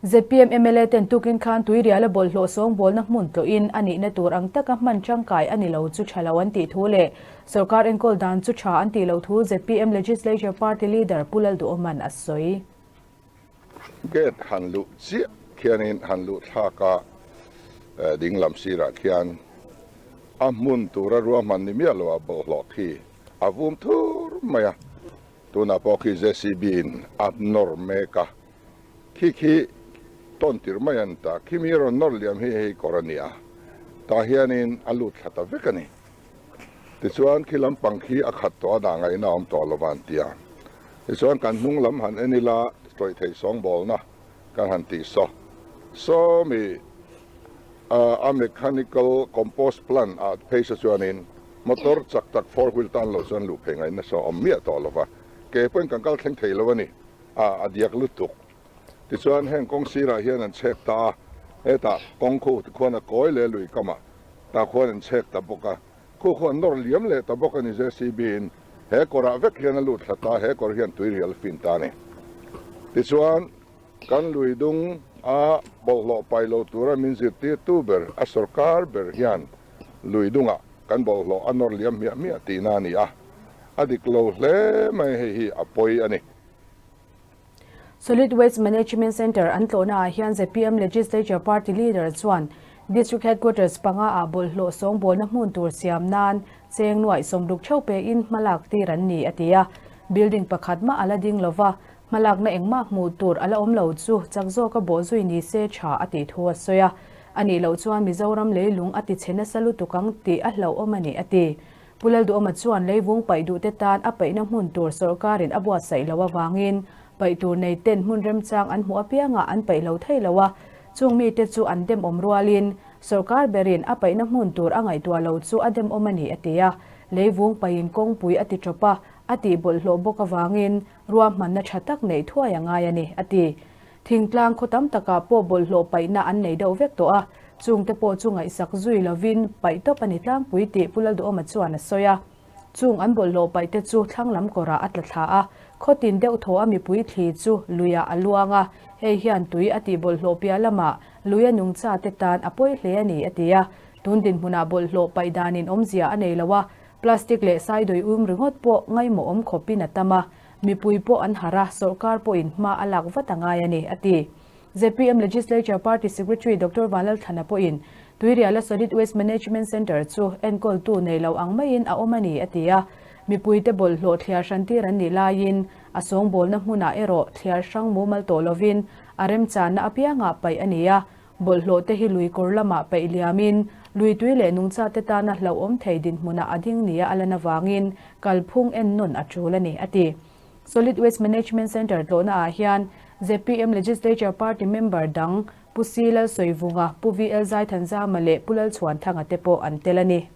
ZPM mla ten tukin khan Tuiriala bawlhhlawh sawngbawlna hmun tlawhin a nihna tur ang taka hman tangkai a ni lo chu tha lo an tih thu leh sorkar enkawl dan chu tha an tih loh thu ZPM Legislature Party Leader Pu Lalduhawman a sawi. Gate han luh chiah khianin han luh thlak a, ding lam sirah khian a hmun tura ruahman ni miah loah bawlhhlawh khi a vum thur mai a, tunah pawh khi JCB in a nawr mek a. Khi khi tawn tir mai an ta. Khi mi rawn nawr liam hi hei kawr a ni a, tah hianin a lut thla ta vek a ni. Tichuan khi lampang khi a khat tawh a dah ngaihna a awm tawh lo va an ti a. Tichuan kan hnung lam han en ila tawih theih sawngbawlna kan han tih saw. Saw mi a mechanical compost plant ah phei saw chuanin motor chak tak four wheel tan loh chuan luh phei ngaihna saw a awm miah tawh lo va, ke pawhin kan kal thleng thei lo a ni. A, a diak lutuk. Tichuan heng kawng sirah hian an chhek ta a, hetah kawng khu tikhuan a kawi leh lui kamah tah khuan an chhek ta bawk a, khu khu an nawr liam leh ta bawk a ni JCB in he kawrah vek hian a lut thla ta, he kawr hian tui rial fin ta a ni. Tichuan kan lui dung a bawlhhlawh pai lo tura min zirtirtu ber a sorkar ber hian lui dungah kan bawlhhlawh a nawr liam hmiah hmiah tihna a ni a. A dik lo hle mai hei hi a pawi a ni. Solid Waste Management Centre an tlawhna ah hian zpm Legislature Party Leader chuan District Headquarters panga ah bawlhhlawh sawngbawlna hmun tur siam nan cheng nuaih sawmruk theuh pein hmalak tir an ni a ti a. Building pakhat mah a la ding lova, hmalakna engmah hmuh tur a la awm lo chu chak zawka bawhzui ni se tha a tih thu a sawi a. A nih loh chuan Mizoram leilung a tichhe nasa lutuk ang tih a hlauhawm a ni a ti. Pu Lalduhawma chuan leivung paih duhte tan a paihna hmun tur sawrkarin a buatsaih loh avangin paih tur nei ten hmun remchang an hmuh apiangah an paih lo thei lo a, chung mite chu an demawm rualin sawrkar berin a paihna hmun tur a ngaihtuah lo chu a demawm a ni a ti a. Leivung paihin kawngpui a ti tawp a, a tih bawlhhlawh bawk avangin ruahmanna tha tak neih thuai a ngai a ni a ti. Thingtlang khaw tam takah pawh bawlhhlawh paihna an nei deuh vek tawh a, chungte pawh chu ngaihsak zui lovin paih tawp a ni tlangpui tih Pu Lalduhawma chuan a sawi a. Chung an bawlhhlawh paihte chu thlang lam kawrah a tla thla a, khaw tin deuh thaw a mipui thli chu luiah a luang a, hei hian tui a tih bawlhhlawh piah lamah lui a nungcha te tan a pawi hle a ni a ti a. Tun dinhmunah bawlhhlawh paih danin awmzia a nei lo a, plastic leh saidawi um ringawt pawh ngaimawhawm khawpin a tam a, Mipui pawh an harh a, sawrkar pawhin hma a lak vat a ngai a ni, a ti. Zpm Legislature Party Secretary Doctor Vanlalthlana pawhin Tuiriala Solid Waste Management Centre chu enkawltu nei lo ang maiin a awm a ni, a ti a. Mipuite bawlhhlawh thliar hran tir an nih laiin a sawngbawlna hmunah erawh thliar hrang mumal tawh lovin a remchanna apiangah paih a ni a, Bawlhhlawh te hi lui kawr lamah peih liamin, lui tui leh nungcha te tana hlauhawm thei dinhmunah a ding nia a lan avangin kalphung ennawn a tul a ni, a ti. Solid Waste Management Centre tlawhna ah hian zpm Legislature Party member dang Pu Si Lalsawivunga, Pu VL Zaithanzama leh Pu Lalchhuanthanga te pawh an tel a ni.